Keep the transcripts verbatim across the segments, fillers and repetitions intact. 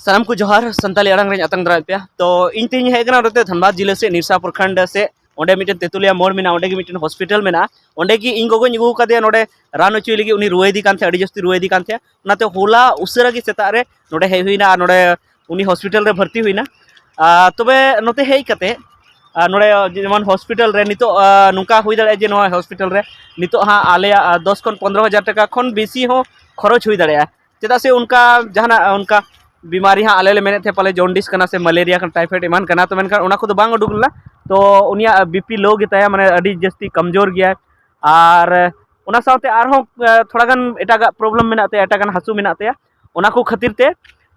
ᱥᱟᱱᱟᱢ ᱠᱚ ᱡᱚᱦᱟᱨ, ᱥᱟᱱᱛᱟᱞᱤ ᱟᱲᱟᱝ ᱨᱮᱧ ᱟᱛᱟᱝ ᱫᱟᱨᱟᱢᱮᱫ ᱯᱮᱭᱟ᱾ ᱛᱚ ᱤᱧ ᱛᱮᱦᱮᱧ ᱦᱮᱡ ᱟᱠᱟᱱᱟ ᱱᱚᱛᱮ ᱫᱷᱟᱱᱵᱟᱫᱽ ᱡᱤᱞᱟᱹ ᱥᱮᱫ, ᱱᱤᱨᱥᱟ ᱯᱨᱚᱠᱷᱚᱸᱰ ᱥᱮᱫ᱾ ᱚᱸᱰᱮ ᱢᱤᱫᱴᱮᱱ ᱛᱮᱸᱛᱩᱞᱤᱭᱟ ᱢᱳᱲ ᱢᱮᱱᱟᱜᱼᱟ, ᱚᱸᱰᱮ ᱜᱮ ᱢᱤᱫᱴᱮᱱ ᱦᱚᱥᱯᱤᱴᱟᱞ ᱢᱮᱱᱟᱜᱼᱟ᱾ ᱚᱸᱰᱮ ᱜᱮ ᱤᱧ ᱜᱚᱜᱚᱧ ᱟᱹᱜᱩ ᱟᱠᱟᱫᱮᱭᱟ ᱱᱚᱰᱮ ᱨᱟᱱ ᱦᱚᱪᱚᱭ ᱞᱟᱹᱜᱤᱫ᱾ ᱩᱱᱤ ᱨᱩᱣᱟᱹᱭᱮᱫᱮ ᱠᱟᱱ ᱛᱟᱦᱮᱸᱫ, ᱟᱹᱰᱤ ᱡᱟᱹᱥᱛᱤ ᱨᱩᱣᱟᱹᱭᱮᱫᱮ ᱠᱟᱱ ᱛᱟᱦᱮᱸᱫ᱾ ᱚᱱᱟᱛᱮ ᱦᱚᱞᱟ ᱩᱥᱟᱹᱨᱟ ᱜᱮ ᱥᱮᱛᱟᱜ ᱨᱮ ᱱᱚᱰᱮ ᱦᱮᱡ ᱦᱩᱭᱱᱟ ᱟᱨ ᱱᱚᱰᱮ ᱩᱱᱤ ᱦᱚᱥᱯᱤᱴᱟᱞ ᱨᱮ ᱵᱷᱚᱨᱛᱤ ᱦᱩᱭᱱᱟ᱾ ᱟᱨ ᱛᱚᱵᱮ ᱱᱚᱛᱮ ᱦᱮᱡ ᱠᱟᱛᱮ, ᱟᱨ ᱱᱚᱰᱮ ᱡᱮᱢᱚᱱ ᱦᱚᱥᱯᱤᱴᱟᱞ ᱨᱮ ᱱᱤᱛᱚᱜ, ᱟᱨ ᱱᱚᱝᱠᱟ ᱦᱩᱭ ᱫᱟᱲᱮᱭᱟᱜᱼᱟ ᱡᱮ ᱱᱚᱣᱟ ᱦᱚᱥᱯᱤᱴᱟᱞ ᱨᱮ ᱱᱤᱛᱚᱜ ᱦᱟᱸᱜ ᱟᱞᱮᱭᱟᱜ, ᱟᱨ ᱫᱚᱥ ᱠᱷᱚᱱ ᱯᱚᱱᱨᱚ ᱦᱟᱡᱟᱨ ᱴᱟᱠᱟ ᱠᱷᱚᱱ ᱵᱮᱥᱤ ᱦᱚᱸ ᱠᱷᱚᱨᱚᱪ ᱦᱩᱭ ᱫᱟᱲᱮᱭᱟᱜᱼᱟ᱾ ᱪᱮᱫᱟᱜ ᱥᱮ ᱚᱱᱠᱟ ᱡᱟᱦᱟᱱᱟᱜ ᱚᱱᱠᱟ ᱵᱤᱢᱟᱨᱤ ᱦᱟᱸᱜ ᱟᱞᱮ ᱞᱮ ᱢᱮᱱᱮᱫ ᱛᱟᱦᱮᱸᱫ ᱯᱟᱞᱮ ᱡᱚᱱᱰᱤᱥ ᱠᱟᱱᱟ ᱥᱮ ᱢᱟᱞᱮᱨᱤᱭᱟ ᱠᱟᱱᱟ, ᱴᱟᱭᱯᱷᱚᱭᱮᱰ ᱮᱢᱟᱱ ᱠᱟᱱᱟ, ᱛᱚ ᱢᱮᱱᱠᱷᱟᱱ ᱚᱱᱟ ᱠᱚᱫᱚ ᱵᱟᱝ ᱩᱰᱩᱠ ᱞᱮᱱᱟ᱾ ᱛᱚ ᱩᱱᱤᱭᱟᱜ ᱵᱤᱯᱤ ᱞᱳ ᱜᱮᱛᱟᱭᱟ, ᱢᱟᱱᱮ ᱟᱹᱰᱤ ᱡᱟᱹᱥᱛᱤ ᱠᱚᱢᱡᱳᱨ ᱜᱮᱭᱟᱭ᱾ ᱟᱨ ᱚᱱᱟ ᱥᱟᱶᱛᱮ ᱟᱨᱦᱚᱸ, ᱟᱨ ᱛᱷᱚᱲᱟ ᱜᱟᱱ ᱮᱴᱟᱜᱟᱜ ᱯᱨᱚᱵᱞᱮᱢ ᱢᱮᱱᱟᱜ ᱛᱟᱭᱟ, ᱮᱴᱟᱜ ᱜᱟᱱ ᱦᱟᱹᱥᱩ ᱢᱮᱱᱟᱜ ᱛᱟᱭᱟ᱾ ᱚᱱᱟ ᱠᱚ ᱠᱷᱟᱹᱛᱤᱨ ᱛᱮ,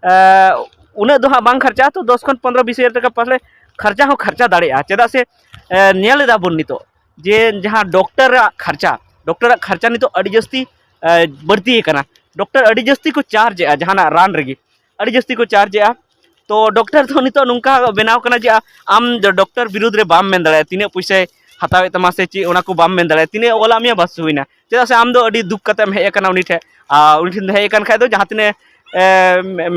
ᱟᱨ ᱩᱱᱟᱹᱜ ᱫᱚ ᱦᱟᱸᱜ ᱵᱟᱝ ᱠᱷᱚᱨᱪᱟᱜᱼᱟ, ᱛᱚ ᱫᱚᱥ ᱠᱷᱚᱱ ᱯᱚᱱᱨᱚ ᱵᱤᱥ ᱦᱟᱡᱟᱨ ᱴᱟᱠᱟ ᱯᱟᱥᱮᱡ ᱠᱷᱚᱨᱪᱟ ᱦᱚᱸ ᱠᱷᱚᱨᱪᱟ ᱫᱟᱲᱮᱭᱟᱜᱼᱟ᱾ ᱪᱮᱫᱟᱜ ᱥᱮ, ᱟᱨ ᱧᱮᱞ ᱮᱫᱟ ᱵᱚᱱ ᱱᱤᱛᱚᱜ ᱡᱮ ᱡᱟᱦᱟᱸ ᱰᱚᱠᱴᱚᱨᱟᱜ ᱠᱷᱚᱨᱪᱟ, ᱰᱚᱠᱴᱚᱨᱟᱜ ᱠᱷᱚᱨᱪᱟ ᱱᱤᱛᱚᱜ ᱟᱹᱰᱤ ᱡᱟᱹᱥᱛᱤ, ᱟᱨ ᱵᱟᱹᱲᱛᱤ ᱟᱠᱟᱱᱟ᱾ ᱰᱚᱠᱴᱚᱨ ᱟᱹᱰᱤ ᱡᱟᱹᱥᱛᱤ ᱠᱚ ᱪᱟᱨᱡᱽ ᱮᱜᱼᱟ ᱡᱟᱦᱟᱱᱟᱜ ᱨᱟᱱ ᱨᱮᱜᱮ, ᱟᱹᱰᱤ ᱡᱟᱹᱥᱛᱤ ᱠᱚ ᱪᱟᱨᱡᱽ ᱮᱜᱼᱟ᱾ ᱛᱚ ᱰᱚᱠᱴᱚᱨ ᱫᱚ ᱱᱤᱛᱚᱜ ᱱᱚᱝᱠᱟ ᱵᱮᱱᱟᱣ ᱠᱟᱱᱟ ᱡᱮ ᱟᱢ ᱫᱚ ᱰᱚᱠᱴᱚᱨ ᱵᱤᱨᱩᱫᱽ ᱨᱮ ᱵᱟᱢ ᱢᱮᱱ ᱫᱟᱲᱮᱭᱟᱜᱼᱟ ᱛᱤᱱᱟᱹᱜ ᱯᱚᱭᱥᱟᱭ ᱦᱟᱛᱟᱣᱮᱫ ᱛᱟᱢᱟ ᱥᱮ ᱪᱮᱫ, ᱚᱱᱟ ᱠᱚ ᱵᱟᱢ ᱢᱮᱱ ᱫᱟᱲᱮᱭᱟᱜᱼᱟ᱾ ᱛᱤᱱᱟᱹᱜ ᱚᱞᱟᱜ ᱢᱮᱭᱟ, ᱵᱟᱥ ᱦᱩᱭᱱᱟ᱾ ᱪᱮᱫᱟᱜ ᱥᱮ ᱟᱢ ᱫᱚ ᱟᱹᱰᱤ ᱫᱩᱠ ᱠᱟᱛᱮᱢ ᱦᱮᱡ ᱟᱠᱟᱱᱟ ᱩᱱᱤ ᱴᱷᱮᱱ, ᱟᱨ ᱩᱱᱤ ᱴᱷᱮᱱ ᱫᱚ ᱦᱮᱡ ᱟᱠᱟᱱ ᱠᱷᱟᱡ ᱫᱚ ᱡᱟᱦᱟᱸ ᱛᱤᱱᱟᱹᱜ, ᱮ,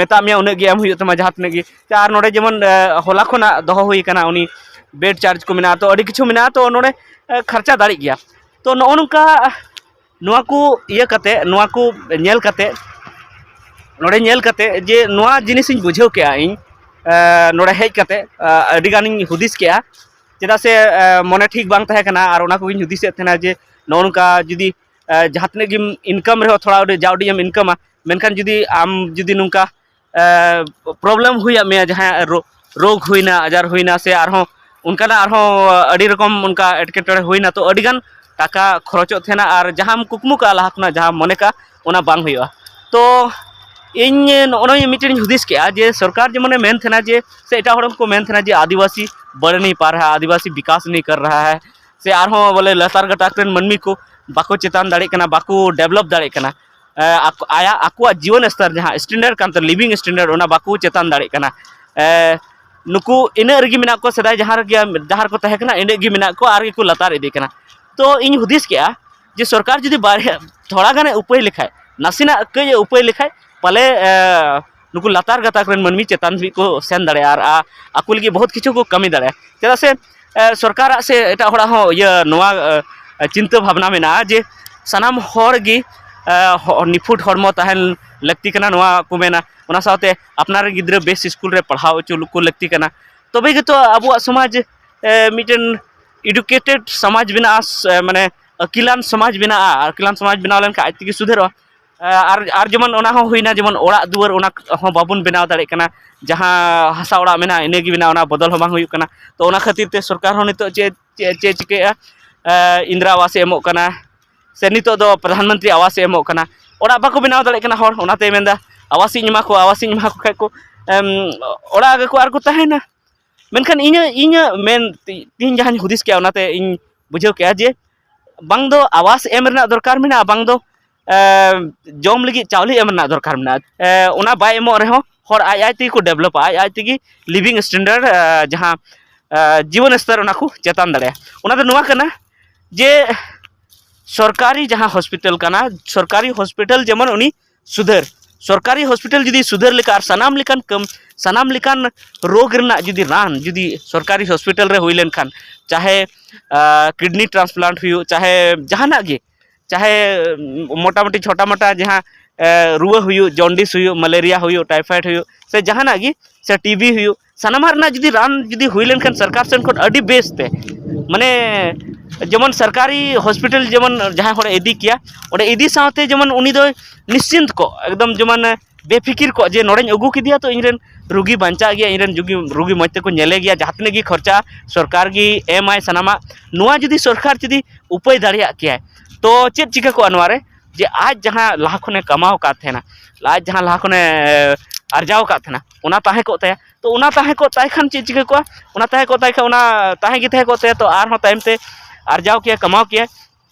ᱢᱮᱛᱟᱜ ᱢᱮᱭᱟ ᱩᱱᱟᱹᱜ ᱜᱮ ᱮᱢ ᱦᱩᱭᱩᱜ ᱛᱟᱢᱟ ᱡᱟᱦᱟᱸ ᱛᱤᱱᱟᱹᱜ ᱜᱮ᱾ ᱟᱨ ᱱᱚᱰᱮ ᱡᱮᱢᱚᱱ, ᱮ, ᱦᱚᱞᱟ ᱠᱷᱚᱱᱟᱜ ᱫᱚᱦᱚ ᱦᱩᱭ ᱟᱠᱟᱱᱟ ᱩᱱᱤ ᱵᱮᱰ ᱪᱟᱨᱡᱽ ᱠᱚ ᱢᱮᱱᱟᱜᱼᱟ, ᱛᱚ ᱟᱹᱰᱤ ᱠᱤᱪᱷᱩ ᱢᱮᱱᱟᱜᱼᱟ, ᱛᱚ ᱱᱚᱰᱮ, ᱮ, ᱠᱷᱚᱨᱪᱟ ᱫᱟᱲᱮᱜ ᱜᱮᱭᱟ᱾ ᱛᱚ ᱱᱚᱜᱼᱚ ᱱᱚᱝᱠᱟ ᱱᱚᱣᱟ ᱠᱚ ᱤᱭᱟᱹ ᱠᱟᱛᱮ, ᱱᱚᱣᱟ ᱠᱚ ᱧᱮᱞ ᱠᱟᱛᱮ, ᱱᱚᱰᱮ ᱧᱮᱞ ᱠᱟᱛᱮ ᱡᱮ ᱱᱚᱣᱟ ᱡᱤᱱᱤᱥᱤᱧ ᱵᱩᱡᱷᱟᱹᱣ ᱠᱮᱜᱼᱟ ᱤᱧ, ᱮ, ᱱᱚᱰᱮ ᱦᱮᱡ ᱠᱟᱛᱮ, ᱮ, ᱟᱹᱰᱤ ᱜᱟᱱᱤᱧ ᱦᱩᱫᱤᱥ ᱠᱮᱜᱼᱟ᱾ ᱪᱮᱫᱟᱜ ᱥᱮ, ᱮ, ᱢᱚᱱᱮ ᱴᱷᱤᱠ ᱵᱟᱝ ᱛᱟᱦᱮᱸ ᱠᱟᱱᱟ ᱟᱨ ᱚᱱᱟ ᱠᱚᱜᱮᱧ ᱦᱩᱫᱤᱥᱮᱫ ᱛᱟᱦᱮᱱᱟ ᱡᱮ ᱱᱚᱜᱼᱚ ᱱᱚᱝᱠᱟ ᱡᱩᱫᱤ, ᱮ, ᱡᱟᱦᱟᱸ ᱛᱤᱱᱟᱹᱜ ᱜᱮᱢ ᱤᱱᱠᱟᱢ ᱨᱮᱦᱚᱸ ᱛᱷᱚᱲᱟ ᱩᱰᱤ-, ᱡᱟ ᱩᱰᱤᱡ ᱮᱢ ᱤᱱᱠᱟᱢᱟ, ᱢᱮᱱᱠᱷᱟᱱ ᱡᱩᱫᱤ ᱟᱢ ᱡᱩᱫᱤ ᱱᱚᱝᱠᱟ ᱯᱨᱚᱵᱞᱮᱢ ᱦᱩᱭᱟᱜ ᱢᱮᱭᱟ, ᱡᱟᱦᱟᱸᱭᱟᱜ ᱨᱳ-, ᱨᱳᱜᱽ ᱦᱩᱭᱱᱟ, ᱟᱡᱟᱨ ᱦᱩᱭᱱᱟ, ᱥᱮ ᱟᱨᱦᱚᱸ ᱚᱱᱠᱟᱱᱟᱜ ᱟᱨᱦᱚᱸ ᱟᱹᱰᱤ ᱨᱚᱠᱚᱢ ᱚᱱᱠᱟ ᱮᱴᱠᱮᱴᱚᱬᱮ ᱦᱩᱭᱱᱟ, ᱛᱚ ᱟᱹᱰᱤᱜᱟᱱ ᱴᱟᱠᱟ ᱠᱷᱚᱨᱚᱪᱚᱜ ᱛᱟᱦᱮᱱᱟ ᱟᱨ ᱡᱟᱦᱟᱸᱢ ᱠᱩᱠᱢᱩ ᱠᱟᱜᱼᱟ ᱞᱟᱦᱟ ᱠᱷᱚᱱᱟᱜ ᱡᱟᱦᱟᱸᱢ ᱢᱚᱱᱮ ᱠᱟᱜᱼᱟ ᱚᱱᱟ ᱵᱟᱝ ᱦᱩᱭᱩᱜᱼᱟ᱾ ᱛᱚ ᱤᱧ ᱱᱚᱜᱼᱚ ᱱᱚᱣᱟ ᱢᱤᱫᱴᱮᱱ ᱤᱧ ᱦᱩᱫᱤᱥ ᱠᱮᱜᱼᱟ ᱡᱮ ᱥᱚᱨᱠᱟᱨ ᱡᱮᱢᱚᱱᱮ ᱢᱮᱱ ᱛᱟᱦᱮᱱᱟ ᱡᱮ, ᱥᱮ ᱮᱴᱟᱜ ᱦᱚᱲ ᱦᱚᱸᱠᱚ ᱢᱮᱱ ᱛᱟᱦᱮᱱᱟ ᱡᱮ ᱟᱹᱫᱤᱵᱟᱹᱥᱤ ᱵᱟᱹᱲ ᱱᱤ ᱯᱟ ᱨᱟᱦᱟ, ᱟᱹᱫᱤᱵᱟᱹᱥᱤ ᱵᱤᱠᱟᱥ ᱱᱤ ᱠᱟᱨ ᱨᱟᱦᱟ ᱦᱟᱭ, ᱥᱮ ᱟᱨᱦᱚᱸ ᱵᱚᱞᱮ ᱞᱟᱛᱟᱨ ᱜᱟᱛᱟᱠ ᱨᱮᱱ ᱢᱟᱹᱱᱢᱤ ᱠᱚ ᱵᱟᱠᱚ ᱪᱮᱛᱟᱱ ᱫᱟᱲᱮᱭᱟᱜ ᱠᱟᱱᱟ, ᱵᱟᱠᱚ ᱰᱮᱵᱷᱞᱚᱯ ᱫᱟᱲᱮᱭᱟᱜ ᱠᱟᱱᱟ᱾ ᱮ, ᱟᱠᱚ-, ᱟᱭᱟᱜ, ᱟᱠᱚᱣᱟᱜ ᱡᱤᱭᱚᱱ ᱥᱛᱚᱨ ᱡᱟᱦᱟᱸ ᱥᱴᱮᱱᱰᱟᱨᱰ ᱠᱟᱱ ᱛᱟᱭᱟ, ᱞᱤᱵᱷᱤᱝ ᱥᱴᱮᱱᱰᱟᱨᱰ, ᱚᱱᱟ ᱵᱟᱠᱚ ᱪᱮᱛᱟᱱ ᱫᱟᱲᱮᱭᱟᱜ ᱠᱟᱱᱟ᱾ ᱮ, ᱱᱩᱠᱩ ᱤᱱᱟᱹᱜ ᱨᱮᱜᱮ ᱢᱮᱱᱟᱜ ᱠᱚᱣᱟ, ᱥᱮᱫᱟᱭ ᱡᱟᱦᱟᱸ ᱨᱮᱜᱮ, ᱡᱟᱦᱟᱸ ᱨᱮᱠᱚ ᱛᱟᱦᱮᱸ ᱠᱟᱱᱟ, ᱤᱱᱟᱹᱜ ᱜᱮ ᱢᱮᱱᱟᱜ ᱠᱚᱣᱟ ᱟᱨ ᱜᱮᱠᱚ ᱞᱟᱛᱟᱨ ᱤᱫᱤᱜ ᱠᱟᱱᱟ᱾ ᱛᱚ ᱤᱧ ᱦᱩᱫᱤᱥ ᱠᱮᱜᱼᱟ ᱡᱮ ᱥᱚᱨᱠᱟᱨ ᱡᱩᱫᱤ ᱵᱟᱨᱦᱮ ᱛᱷᱚᱲᱟ ᱜᱟᱱᱮ ᱩᱯᱟᱹᱭ ᱞᱮᱠᱷᱟᱡ, ᱱᱟᱥᱮᱱᱟᱜ ᱠᱟᱹᱡ ᱮ ᱩᱯᱟᱹᱭ ᱞᱮᱠᱷᱟᱡ, ᱯᱟᱞᱮ, ᱮ, ᱱᱩᱠᱩ ᱞᱟᱛᱟᱨ ᱜᱟᱛᱟᱠ ᱨᱮᱱ ᱢᱟᱹᱱᱢᱤ ᱪᱮᱛᱟᱱ ᱫᱷᱟᱹᱵᱤᱡ ᱠᱚ ᱥᱮᱱ ᱫᱟᱲᱮᱭᱟᱜᱼᱟ ᱟᱨ ᱟ-, ᱟᱠᱚ ᱞᱟᱹᱜᱤᱫ ᱵᱚᱦᱩᱛ ᱠᱤᱪᱷᱩ ᱠᱚ ᱠᱟᱹᱢᱤ ᱫᱟᱲᱮᱭᱟᱜᱼᱟ᱾ ᱪᱮᱫᱟᱜ ᱥᱮ ᱮ, ᱥᱚᱨᱠᱟᱨᱟᱜ ᱥᱮ ᱮᱴᱟᱜ ᱦᱚᱲᱟᱜ ᱦᱚᱸ ᱤᱭᱟᱹ ᱱᱚᱣᱟ ᱮ, ᱪᱤᱱᱛᱟᱹ ᱵᱷᱟᱵᱽᱱᱟ ᱢᱮᱱᱟᱜᱼᱟ ᱡᱮ ᱥᱟᱱᱟᱢ ᱦᱚᱲ ᱜᱮ ᱮ, ᱦᱚ-, ᱱᱤᱯᱷᱩᱴ ᱦᱚᱲᱢᱚ ᱛᱟᱦᱮᱱ ᱞᱟᱹᱠᱛᱤ ᱠᱟᱱᱟ, ᱱᱚᱣᱟ ᱠᱚ ᱢᱮᱱᱟ᱾ ᱚᱱᱟ ᱥᱟᱶᱛᱮ ᱟᱯᱱᱟᱨ ᱨᱮᱱ ᱜᱤᱫᱽᱨᱟᱹ ᱵᱮᱥ ᱥᱠᱩᱞ ᱨᱮ ᱯᱟᱲᱦᱟᱣ ᱦᱚᱪᱚ ᱠᱚ ᱞᱟᱹᱠᱛᱤ ᱠᱟᱱᱟ᱾ ᱛᱚᱵᱮ ᱜᱮᱛᱚ ᱟᱵᱚᱣᱟᱜ ᱥᱚᱢᱟᱡᱽ ᱮ, ᱢᱤᱫᱴᱮᱱ ᱮᱰᱩᱠᱮᱴᱮᱰ ᱥᱚᱢᱟᱡᱽ ᱵᱮᱱᱟᱜᱼᱟ, ᱥ-, ᱮ, ᱢᱟᱱᱮ ᱟᱹᱠᱤᱞᱟᱱ ᱥᱚᱢᱟᱡᱽ ᱵᱮᱱᱟᱜᱼᱟ᱾ ᱟᱹᱠᱤᱞᱟᱱ ᱥᱚᱢᱟᱡᱽ ᱵᱮᱱᱟᱣ ᱞᱮᱱᱠᱷᱟᱱ ᱟᱡ ᱛᱮᱜᱮ ᱥᱩᱫᱷᱟᱹᱨᱚᱜᱼᱟ᱾ ᱮ, ᱟᱨ, ᱟᱨ ᱡᱮᱢᱚᱱ ᱚᱱᱟ ᱦᱚᱸ ᱦᱩᱭᱱᱟ, ᱡᱮᱢᱚᱱ ᱚᱲᱟᱜ ᱫᱩᱣᱟᱹᱨ ᱚᱱᱟ ᱦᱚᱸ ᱵᱟᱵᱚᱱ ᱵᱮᱱᱟᱣ ᱫᱟᱲᱮᱭᱟᱜ ᱠᱟᱱᱟ, ᱡᱟᱦᱟᱸ ᱦᱟᱥᱟ ᱚᱲᱟᱜ ᱢᱮᱱᱟᱜᱼᱟ ᱤᱱᱟᱹᱜᱮ ᱢᱮᱱᱟᱜᱼᱟ, ᱚᱱᱟ ᱵᱚᱫᱚᱞ ᱦᱚᱸ ᱵᱟᱝ ᱦᱩᱭᱩᱜ ᱠᱟᱱᱟ᱾ ᱛᱚ ᱚᱱᱟ ᱠᱷᱟᱹᱛᱤᱨ ᱛᱮ ᱥᱚᱨᱠᱟᱨ ᱦᱚᱸ ᱱᱤᱛᱚᱜ ᱪᱮᱫ, ᱪᱮᱫ, ᱪᱮᱫ ᱪᱤᱠᱟᱹᱭᱮᱫᱼᱟ, ᱮ, ᱤᱱᱫᱨᱟ ᱟᱵᱟᱥ ᱮ ᱮᱢᱚᱜ ᱠᱟᱱᱟ, ᱥᱮ ᱱᱤᱛᱚᱜ ᱫᱚ ᱯᱨᱚᱫᱷᱟᱱ ᱢᱚᱱᱛᱨᱤ ᱟᱵᱟᱥ ᱮ ᱮᱢᱚᱜ ᱠᱟᱱᱟ, ᱚᱲᱟᱜ ᱵᱟᱠᱚ ᱵᱮᱱᱟᱣ ᱫᱟᱲᱮᱭᱟᱜ ᱠᱟᱱᱟ ᱦᱚᱲ, ᱚᱱᱟᱛᱮᱭ ᱢᱮᱱᱫᱟ ᱟᱵᱟᱥᱤᱧ ᱮᱢᱟ ᱠᱚᱣᱟ, ᱟᱵᱟᱥᱤᱧ ᱮᱢᱟ ᱠᱚ ᱠᱷᱟᱡ ᱠᱚ, ᱮᱢ, ᱚᱲᱟᱜ ᱜᱮᱠᱚ ᱟᱨ ᱠᱚ ᱛᱟᱦᱮᱱᱟ᱾ ᱢᱮᱱᱠᱷᱟᱱ ᱤᱧᱟᱹᱜ, ᱤᱧᱟᱹᱜ ᱢᱮᱱ ᱛᱤ-, ᱛᱤᱦᱤᱧ ᱡᱟᱦᱟᱸᱧ ᱦᱩᱫᱤᱥ ᱠᱮᱜᱼᱟ, ᱚᱱᱟᱛᱮ ᱤᱧ ᱵᱩᱡᱷᱟᱹᱣ ᱠᱮᱜᱼᱟ ᱡᱮ ᱵᱟᱝ ᱫᱚ ᱟᱵᱟᱥ ᱮᱢ ᱨᱮᱱᱟᱜ ᱫᱚᱨᱠᱟᱨ ᱢᱮᱱᱟᱜᱼᱟ, ᱵᱟᱝ ᱫᱚ, ᱮ, ᱡᱚᱢ ᱞᱟᱹᱜᱤᱫ ᱪᱟᱣᱞᱮ ᱮᱢ ᱨᱮᱱᱟᱜ ᱫᱚᱨᱠᱟᱨ ᱢᱮᱱᱟᱜᱼᱟ᱾ ᱮ, ᱚᱱᱟ ᱵᱟᱭ ᱮᱢᱚᱜ ᱨᱮᱦᱚᱸ ᱦᱚᱲ ᱟᱡ ᱟᱡ ᱛᱮᱜᱮ ᱠᱚ ᱰᱮᱵᱷᱞᱚᱯᱟ, ᱟᱡ ᱟᱡ ᱛᱮᱜᱮ ᱞᱤᱵᱷᱤᱝ ᱥᱴᱮᱱᱰᱟᱨᱰ, ᱮ, ᱡᱟᱦᱟᱸ, ᱮ, ᱡᱤᱵᱚᱱ ᱥᱛᱚᱨ ᱚᱱᱟ ᱠᱚ ᱪᱮᱛᱟᱱ ᱫᱟᱲᱮᱭᱟᱜᱼᱟ᱾ ᱚᱱᱟ ᱫᱚ ᱱᱚᱣᱟ ᱠᱟᱱᱟ ᱡᱮ ᱥᱚᱨᱠᱟᱨᱤ ᱡᱟᱦᱟᱸ ᱦᱚᱥᱯᱤᱴᱟᱞ ᱠᱟᱱᱟ, ᱥᱚᱨᱠᱟᱨᱤ ᱦᱚᱥᱯᱤᱴᱟᱞ ᱡᱮᱢᱚᱱ ᱩᱱᱤ ᱥᱩᱫᱷᱟᱹᱨ, ᱥᱚᱨᱠᱟᱨᱤ ᱦᱚᱥᱯᱤᱴᱟᱞ ᱡᱩᱫᱤ ᱥᱩᱫᱷᱟᱹᱨ ᱞᱮᱠᱟ ᱟᱨ ᱥᱟᱱᱟᱢ ᱞᱮᱠᱟᱱ ᱠᱟᱹᱢ-, ᱥᱟᱱᱟᱢ ᱞᱮᱠᱟᱱ ᱨᱳᱜᱽ ᱨᱮᱱᱟᱜ ᱡᱩᱫᱤ ᱨᱟᱱ ᱡᱩᱫᱤ ᱥᱚᱨᱠᱟᱨᱤ ᱦᱚᱥᱯᱤᱴᱟᱞ ᱨᱮ ᱦᱩᱭ ᱞᱮᱱᱠᱷᱟᱱ, ᱪᱟᱦᱮ, ᱟ, ᱠᱤᱰᱱᱤ ᱴᱨᱟᱱᱥᱯᱞᱟᱱᱴ ᱦᱩᱭᱩᱜ, ᱪᱟᱦᱮ ᱡᱟᱦᱟᱱᱟᱜ ᱜᱮ, ᱪᱟᱦᱮ, ᱩᱢ, ᱢᱚᱴᱟᱢᱩᱴᱤ ᱪᱷᱳᱴᱟ ᱢᱳᱴᱟ ᱡᱟᱦᱟᱸ, ᱮ, ᱨᱩᱣᱟᱹ ᱦᱩᱭᱩᱜ, ᱡᱚᱱᱰᱤᱥ ᱦᱩᱭᱩᱜ, ᱢᱟᱞᱮᱨᱤᱭᱟ ᱦᱩᱭᱩᱜ, ᱴᱟᱭᱯᱷᱚᱭᱮᱰ ᱦᱩᱭᱩᱜ, ᱥᱮ ᱡᱟᱦᱟᱱᱟᱜ ᱜᱮ, ᱥᱮ ᱴᱤᱵᱤ ᱦᱩᱭᱩᱜ, ᱥᱟᱱᱟᱢᱟᱜ ᱨᱮᱱᱟᱜ ᱡᱩᱫᱤ ᱨᱟᱱ ᱡᱩᱫᱤ ᱦᱩᱭ ᱞᱮᱱᱠᱷᱟᱱ ᱥᱚᱨᱠᱟᱨ ᱥᱮᱱ ᱠᱷᱚᱱ ᱟᱹᱰᱤ ᱵᱮᱥ ᱛᱮ, ᱢᱟᱱᱮ ᱡᱮᱢᱚᱱ ᱥᱚᱨᱠᱟᱨᱤ ᱦᱚᱥᱯᱤᱴᱟᱞ ᱡᱮᱢᱚᱱ ᱡᱟᱦᱟᱸᱭ ᱦᱚᱲᱮ ᱤᱫᱤ ᱠᱮᱭᱟ, ᱚᱸᱰᱮ ᱤᱫᱤ ᱥᱟᱶᱛᱮ ᱡᱮᱢᱚᱱ ᱩᱱᱤ ᱫᱚᱭ ᱱᱤᱥᱪᱤᱱᱛ ᱠᱚᱜ, ᱮᱠᱫᱚᱢ ᱡᱮᱢᱚᱱ ᱵᱮᱯᱷᱤᱠᱤᱨ ᱠᱚᱜ ᱡᱮ ᱱᱚᱰᱮᱧ ᱟᱹᱜᱩ ᱠᱮᱫᱮᱭᱟ ᱛᱚ ᱤᱧᱨᱮᱱ ᱨᱩᱜᱤ ᱵᱟᱧᱪᱟᱜ ᱜᱮᱭᱟ, ᱤᱧᱨᱮᱱ ᱨᱩᱜᱤ, ᱨᱩᱜᱤ ᱢᱚᱡᱽ ᱛᱮᱠᱚ ᱧᱮᱞᱮ ᱜᱮᱭᱟ, ᱡᱟᱦᱟᱸ ᱛᱤᱱᱟᱹᱜ ᱜᱮ ᱠᱷᱚᱨᱪᱟ ᱥᱚᱨᱠᱟᱨ ᱜᱮ ᱮᱢᱟᱭ ᱥᱟᱱᱟᱢᱟᱜ᱾ ᱱᱚᱣᱟ ᱡᱩᱫᱤ ᱥᱚᱨᱠᱟᱨ ᱡᱩᱫᱤ ᱩᱯᱟᱹᱭ ᱫᱟᱲᱮᱭᱟᱜ ᱠᱮᱭᱟᱭ ᱛᱚ ᱪᱮᱫ ᱪᱤᱠᱟᱹ ᱠᱚᱜᱼᱟ ᱱᱚᱣᱟ ᱨᱮ? ᱡᱮ ᱟᱡ ᱡᱟᱦᱟᱸ ᱞᱟᱦᱟ ᱠᱷᱚᱱᱮ ᱠᱟᱢᱟᱣ ᱟᱠᱟᱫ ᱛᱟᱦᱮᱱᱟ, ᱟᱡ ᱡᱟᱦᱟᱸ ᱞᱟᱦᱟ ᱠᱷᱚᱱᱮ ᱟᱨᱡᱟᱣ ᱟᱠᱟᱫ ᱛᱟᱦᱮᱱᱟ, ᱚᱱᱟ ᱛᱟᱦᱮᱸ ᱠᱚᱜ ᱛᱟᱭᱟ᱾ ᱛᱚ ᱚᱱᱟ ᱛᱟᱦᱮᱸ ᱠᱚᱜ ᱛᱟᱭ ᱠᱷᱟᱱ ᱪᱮᱫ ᱪᱤᱠᱟᱹ ᱠᱚᱜᱼᱟ? ᱚᱱᱟ ᱛᱟᱦᱮᱸ ᱠᱚᱜ ᱛᱟᱭ ᱠᱷᱟᱱ ᱚᱱᱟ ᱛᱟᱦᱮᱸ ᱜᱮ ᱛᱟᱦᱮᱸ ᱠᱚᱜ ᱛᱟᱭᱟ, ᱛᱚ ᱟᱨᱦᱚᱸ ᱛᱟᱭᱚᱢ ᱛᱮ ᱟᱨᱡᱟᱣ ᱠᱮᱭᱟ, ᱠᱟᱢᱟᱣ ᱠᱮᱭᱟ᱾